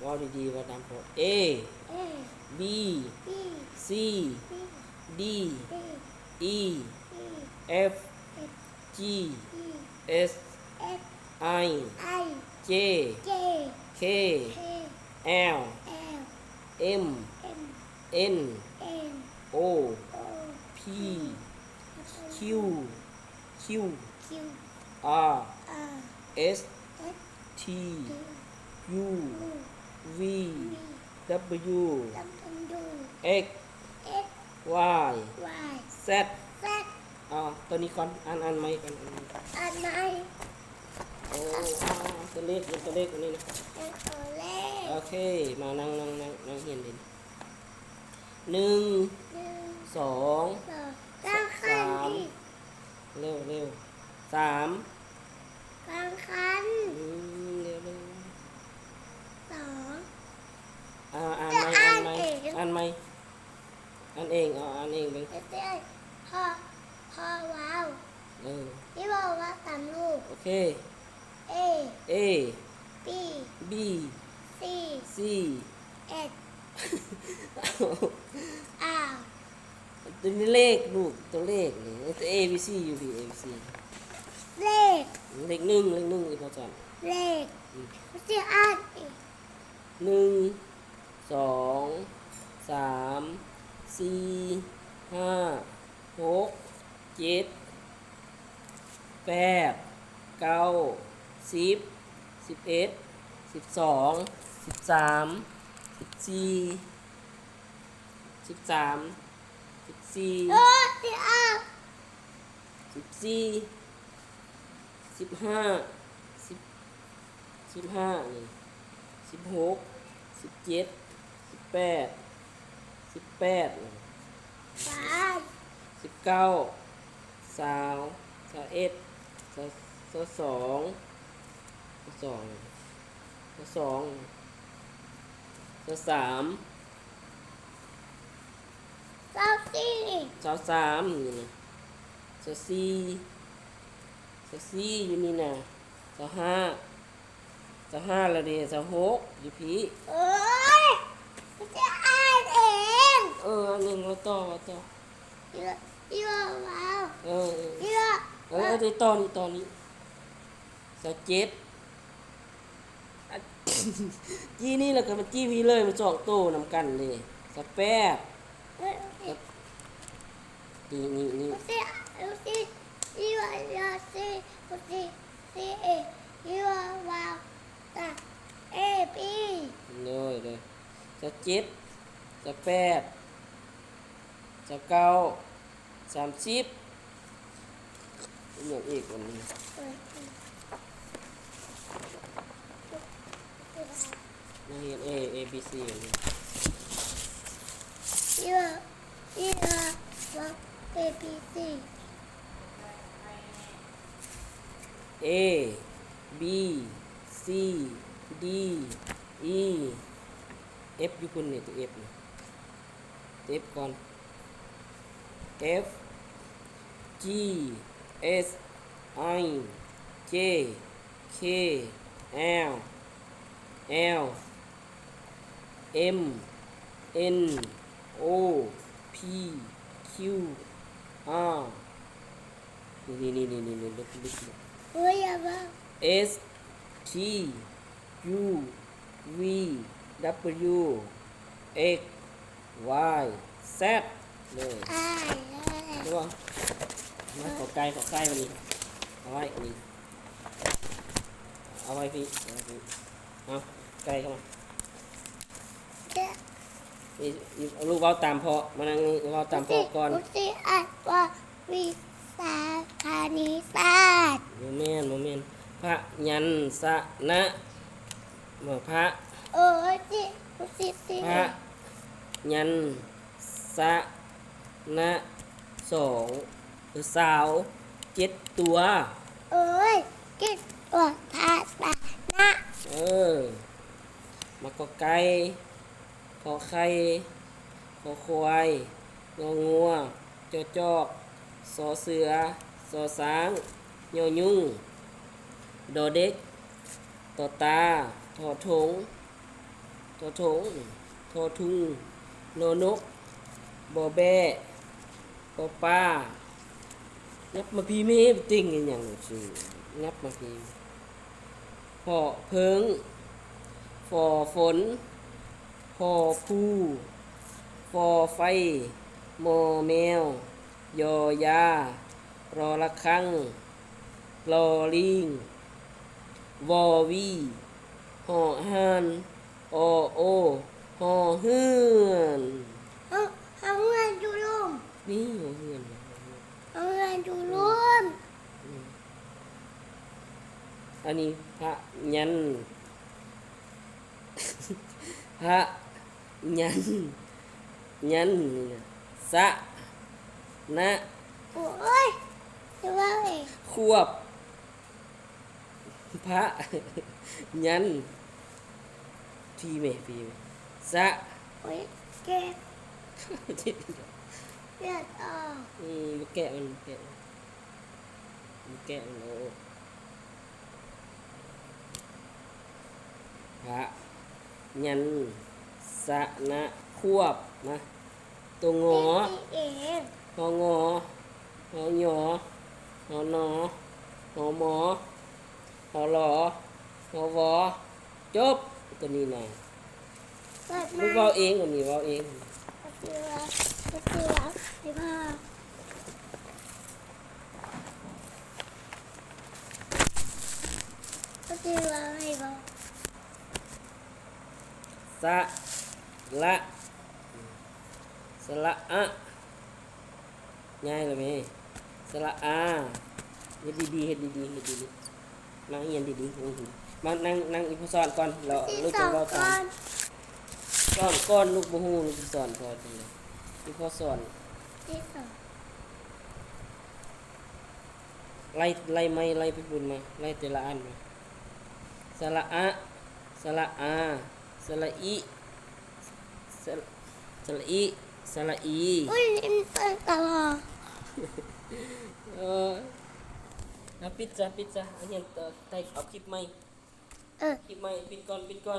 ເວົ້າດີໆ ເວົ້າຕາມພໍ່. A, A, B, B, C, C, D, D, E, E, F, F, G, G, H, H, I, I, J, J, K, K, L, L, M, M, N, N, O, O, P, P, Q, Q, Q, R, R, S, S, T, T, U, U, V, V, W, W, X, X, Y, Y, Z. ເອົາ ໂຕນີ້ກ່ອນ ອ່ານ ອ່ານໃໝ່ກ່ອນ ອ່ານໃໝ່ ອ່ານໃໝ່. ໂອ້ ຕົວເລກ ຕົວເລກອັນນີ້ນະ ຕົວເລກ. ໂອເຄ ມານັ່ງ ນັ່ງ ນັ່ງ ນັ່ງຮຽນເລີຍ. ໜຶ່ງ ໜຶ່ງ ສອງ ສອງ ສາມ ເລັວໆ ສາມ ກາງຄັນ ອືມ ເລັວໆ ສອງ ອ່າ ອ່ານໃໝ່ ອ່ານໃໝ່ ອ່ານເອງ ອ່ານເອງ ເອົາ ອ່ານເອງເບິ່ງ ເອີ ພໍ່ ພໍ່ເວົ້າ ເອີ ທີ່ເວົ້າວ່າຕາມລູກ ໂອເຄ. A, A, B, B, C, C, H, R. ຕົວນີ້ເລກລູກ ຕົວເລກນີ້ A B C ຢູ່ພີ້ A B C ເລກ ເລກໜຶ່ງ ເລກໜຶ່ງ ອີ່ພໍ່ສອນ ເລກ ອືມ ຊິອ່ານອີກ ໜຶ່ງ ສອງ ສາມ ສີ່ ຫ້າ ຫົກ ເຈັດ ແປດ ເກົ້າ ສິບ ສິບເອັດ ສິບສອງ ສິບສາມ ສິບສີ່ ສິບສາມ ສິບສີ່ ເອີ ສິບຫ້າ ສິບສີ່ ສິບຫ້າ ສິບ ສິບຫ້ານີ້ ສິບຫົກ ສິບເຈັດ ສິບແປດ ສິບແປດນີ້ ຊາວ ສິບເກົ້າ ຊາວ ຊາວເອັດ ຊາວສອງ ຊາວສອງ ຊາວສາມ ຊາວສີ່ ຊາວສາມນີ້ນະ ຊາວສີ່ ຊາວສີ່ຢູ່ນີ້ນະ ຊາວຫ້າ ຊາວຫ້າແລ້ວເດ ຊາວຫົກຢູ່ພີ້ ໂອ້ຍ ມັນຈະອ່ານເອງ ເອີ ອ່ານເອງ ເວົ້າຕໍ່ ເວົ້າຕໍ່ ອີ່ວ່າ ອີ່ວ່າ ເອີ ເອີ ອີ່ວ່າ ເອີ ເອີ ຕໍ່ນີ້ ຕໍ່ນີ້ ຊາວເຈັດ ອາ ຈີ້ນີ້ແລ້ວກໍມາຈີ້ພີ້ເລີຍ ມັນສອງໂຕນຳກັນເດ້ ຊາວແປດ ເອີ ນີ້ ນີ້ ນີ້ ໂດຍ ໂດຍ ຊາວເຈັດ ຊາວແປດ ຊາວເກົ້າ ສາມສິບ ອີ່ຫຍັງອີກອັນນີ້ ມາຮຽນ A A B C ອັນນີ້ A B C A B C D E F ຢູ່ພຸ້ນນີ້ ຕົວ F ນີ້ F ກ່ອນ F G H I J K L L M N O P Q R ນີ້ໆໆໆ S T U V W X Y Z ເລີຍ ອ່າ ເຫັນບໍ່? ມາ ຂໍໄກ່ ຂໍໄກ່ ບາດນີ້ ເອົາໄວ້ ນີ້ ເອົາໄວ້ພີ້ ເອົາໄວ້ພີ້ ເອົາ ໄກ່ເຂົ້າມາ ນີ້ ລູກເວົ້າຕາມພໍ່ ມານັ່ງນີ້ ເວົ້າຕາມພໍ່ກ່ອນ ຜູ້ທີ່ອ່ານວ່າ ວິຊາຄະນິດສາດ ບໍ່ແມ່ນ ບໍ່ແມ່ນ ພະຍັນຊະນະ ບໍ່ ພະ ໂອ້ຍ ຊິ ຊິ ຊິ ພະຍັນຊະນະ ສອງ ເອີ ຊາວເຈັດຕົວ ໂອ້ຍ ເຈັດຕົວ ພະຊະນະ ເອີ ມາ ກໍໄກ່ ຂໍໄຂ່ ຂໍຄວາຍ ງໍງົວ ຈໍຈອກ ສໍເສືອ ຊໍຊ້າງ ຍໍຍຸງ ດໍເດັກ ຕໍຕາ ທໍຖົງ ທໍຖົງ ທໍທຸງ ນໍນົກ ປໍແບ້ ປໍປາ ຫຍັບມາພີ້ແມ່ ໄປເຕັງອີຫຍັງຊື່ ຫຍັບມາພີ້ ພໍເຜິ້ງ ຟໍຝົນ ພໍພູ ຟໍໄຟ ມໍແມວ ຍໍຢາ ລໍລະຄັງ ລໍລີງ ວໍວີ ຫໍຮານ ອໍໂອ ຫໍເຮືອນ. ເຮົາ ເຮົາເຮືອນຢູ່ລຸ່ມ. ນີ້ຫໍເຮືອນ ຫໍເຮືອນຢູ່ລຸ່ມ. ອືມ ອັນນີ້ພະຍັນ ພະຍັນ ຍັນ ສະນະ ໂອ້ຍ ຈະເວົ້າເອງ ຄວບ ພະຍັນ ພີ້ແມ່ ພີ້ແມ່ ສະ ໂອ້ຍ ເຈັບ ເລືອດອອກ. ອືມ ບໍ່ແກະມັນ ບໍ່ແກະມັນ ບໍ່ແກະມັນ ໂອ້ ພະຍັນ ສະນະ ຄວບ ມາ ໂຕ ງໍ ຫໍ ຫໍ ຫໍ ຫໍ ໜໍ ຫໍ ໝໍ ຫໍ ຫຼໍ ຫໍ ວໍ ຈົບ ໂຕນີ້ນະ. ລູກເວົ້າເອງ ອັນນີ້ເວົ້າເອງ ສະ ລະ ສະລະອະ ງ່າຍລະແມ່ ສະລະອາ ເຮັດດີໆ ເຮັດດີໆ ເຮັດດີໆ ນັ່ງຮຽນດີໆ ມານັ່ງ ນັ່ງອີ່ພໍ່ສອນກ່ອນ ແລ້ວລູກຈັ່ງເວົ້າຕາມ. ສອນກ່ອນ ລູກບໍ່ຮູ້ ລູກຊິສອນພໍ່ຈັ່ງໃດ ອີ່ພໍ່ສອນ ໄລ່ ໄລ່ໄມ້ ໄລ່ໄປພຸ້ນມາ ໄລ່ແຕ່ລະອັນມາ ສະລະອະ ສະລະອາ ສະລະອິ ສະ ສະລະອິ ສະລະອີ ອຸ້ຍ ເອີ ເອົາປິດຊະ ປິດຊະ ຮຽນຕໍ່ ໄດ້ ເອົາຄລິບໃໝ່ ເອີ ຄລິບໃໝ່ ປິດກ່ອນ ປິດກ່ອນ.